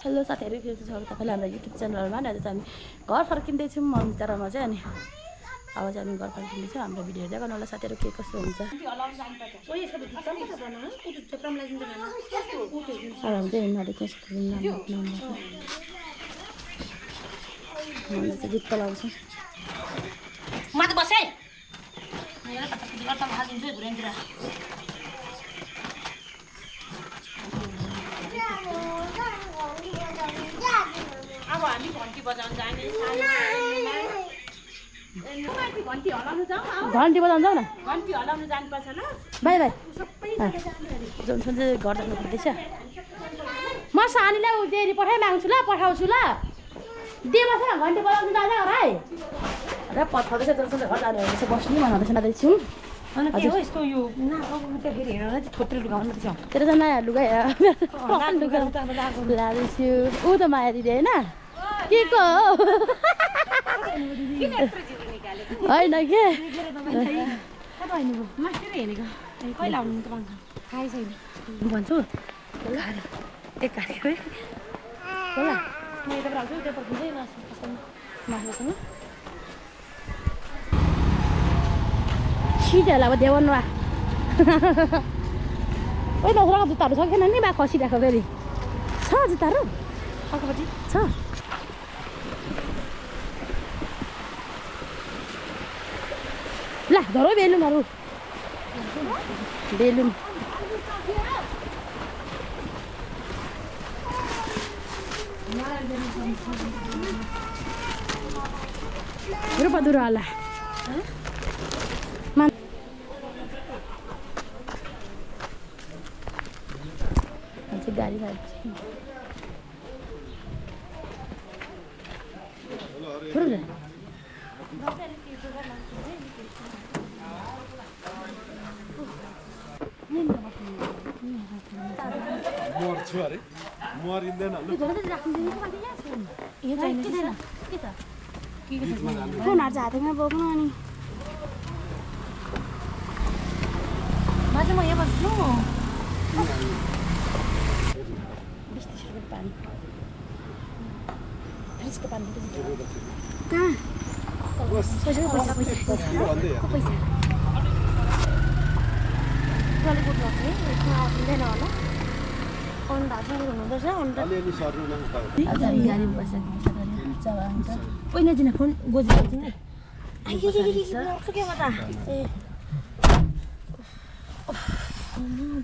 hello साथीहरु के छ तपाईहरुलाई हाम्रो युट्युब च्यानलमा आज चाहिँ हामी घर फर्किँदै छौं मन्दिरमा चाहिँ अनि अब चाहिँ हामी घर फर्किँदै छौं हाम्रो भिडियो हेर्दै गर्नु होला साथीहरु के कस्तो हुन्छ अब हामी चाहिँ हिँड्दै छौं जुत्ता लाउँछौं माथि बस है मेरो पछाडि गर्दा हालिदिन्छु घुरेन्तिर अब हामी घन्टी बजाउन जाने घन्टी हलाउनु जाऊ घन्टी बजाउन जाऊ न घन्टी हलाउनु जानुपर्छ ल बाइ बाइ जोनसन चाहिँ घर जानु खोज्दैछ म सानीलाई उजेरी पठाइ माग्छु ल पठाउँछु ल दिएमा छ घन्टी बजाउनु जान्छ घर है र पठाउँदैछ जोनसन घर जानु भएछ बस्नु भन्दैछ नादैछु अनि के हो यस्तो यो नाको फेरि हेरेर थोत्रे लुगा भन्नु छ तेरो त नयाँ लुगा लादैछु ऊ त माया दिदी होइन के को होइन के कहिले आउनु त भन्छ खाइ छैन भन्छु एक गाडी है होला म यता आउँछु त्यो पर्खिँदै मासुसँग छिटो होला अब देवनमा ओइ नसुराको जुत्ताहरू सकेन नि बा खसिरहेको फेरि छ जुत्ताहरू अर्कोपछि छ ला धरो बेलुनहरू बेलुन रुपा होला गाडी मर्छु अरे मरिँदैन फोनहरू हातैमा बोक्नु अनि माथि म यहाँ बस्नु 20-30 रुपियाँ पानी फ्रिजको पानी कहाँ पैसा अलिकति है यसमा आउँदैन होला अन्डा चाहिँ हुनुहुँदैछ अन्डा आज हामी गाडी बसेको पहिला दिन फोन गोजिदिनु है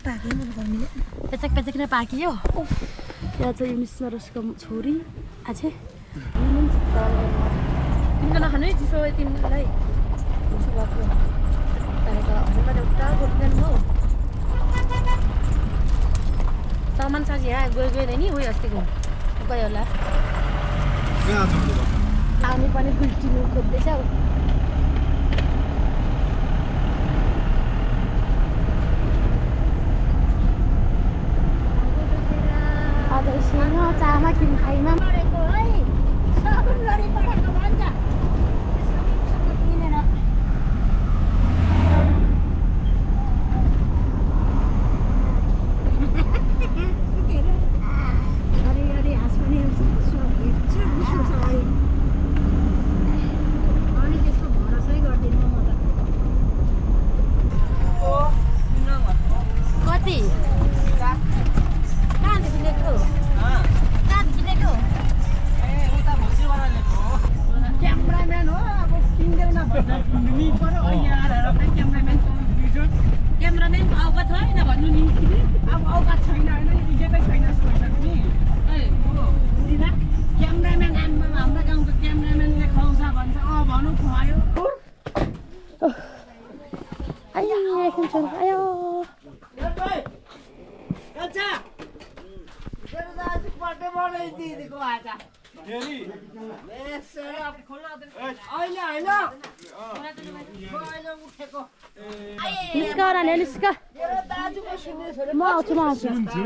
पाकेँ मैले गर्मीले पेचक पेचक पाकियो यहाँ चाहिँ युनिस नरसको छोरी आछे तिम्रो नखानु है चिसो तिमीलाई एउटा बोलिदिनु हो सामान साझी यहाँ गयो नि उयो अस्तिको गयो होला हामी पनि गुल्टिनु खोज्दैछौँ आजैसँग चामा किन खाइमा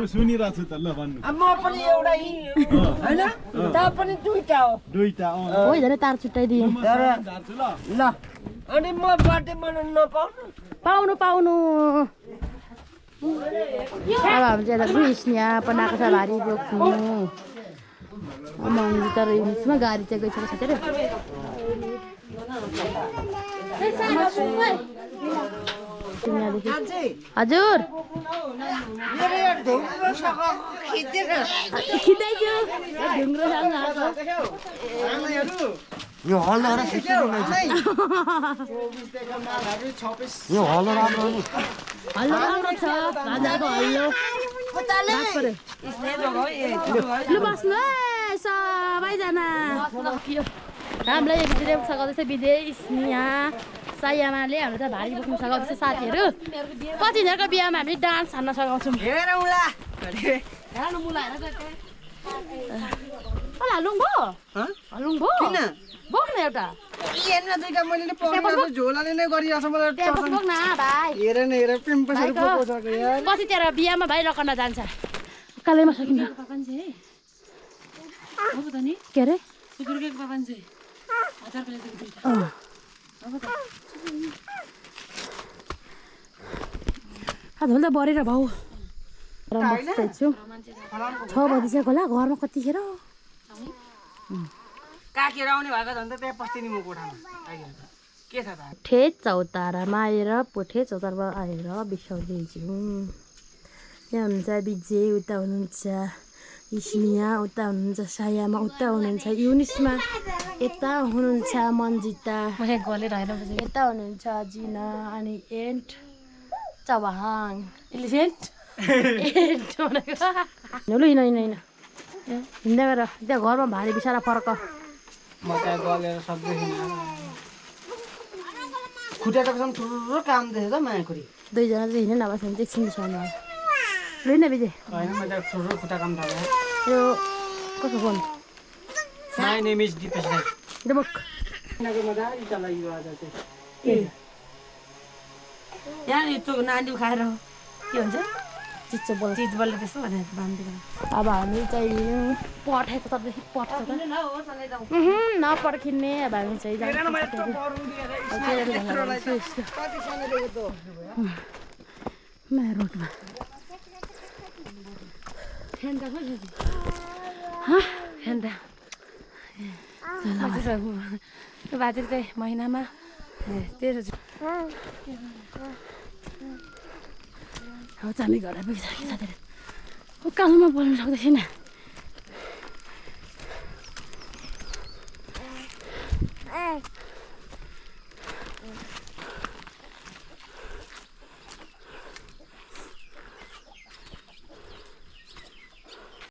सुनिरहेको छु त ल भन्नु म पनि एउटा हैन ता पनि दुईटा हो होइ झन् तार छुट्याइदिए ल अनि म बर्थडे मनाउन नपाउनु पाउनु अब हामी चाहिँ रुइस यहाँ बनाएको छ भारी बोक्नु मन्जु तर युनिसमा गाडी चाहिँ गइसक्यो साथीहरू हजुर खिच्दैछु ढुङ्ग्रो यो हल यो हल राम्रो नि हल्लो राम्रो छ राजाको हल्लो लु बस्नु है सबैजना हामीलाई विजय सघाउँदैछ विजय स्नेहा सायामाले हाम्रो त भारी बोक्नु सघाउँदैछ साथीहरू कतिजनाको बिहामा हामीले डान्स हान्न सघाउँछौँ हल्लुङ भयो हल्लुङ भयो बोक्नु एउटा झोलाले नै गरिरहेछ मलाई बोक्न भाइ हेर न हेर पिम्पसहरू पोको यार कति तेरो बिहामा भाइ रकन्ना जान्छ कालैमा सकिन्छ के अरे आज त बढेर भाउ बस्दैछु 6 बजिसक्यो होला घरमा कतिखेर काकेर आउने भएको झन् त त्यहाँ पस्थिनी म कोठामा के छ त पुठे चौतारामा आएर पुठे चौतारामा आएर बिसाउँदैछौँ यहाँ हुनुहुन्छ विजय उता हुनुहुन्छ स्नेहा उता हुनुहुन्छ सायामा उता हुनुहुन्छ युनिसमा यता हुनुहुन्छ मन्जिता यता हुनुहुन्छ जिना अनि एन्ट चवाहाङ एलिफेन्ट लु हिँड हिँड्दै गएर त्यहाँ घरमा भारी बिसाएर फर्क म त्यहाँ गलेर सक्दैन खुट्टाको कसम ठुलो काम दिएछ त मायाकुरी दुईजना चाहिँ हिँड्नु नभए भने एकछिन बिसाउनु लु हिँड्न विजय होइन म त्यहाँ ठुलो खुट्टा काम थाल्यो यो कसको phone my name is Dipesh Rai book मजाले चलाइयो आज चाहिँ यहाँ यत्रो नानी खाएर के हुन्छ चिच्चो बोल चिज बल्ल त्यसो भनेर बाँधिदिनु अब हामी चाहिँ पठाएछ तपाईँदेखि पठाउँछ नपर्खिने अब हामी चाहिँ रोडमा बाजेर चाहिँ महिनामा 13 अब चाहिँ हामी घर पुगिसक्यो साथीहरू कालमा बोल्नु सक्दै छैन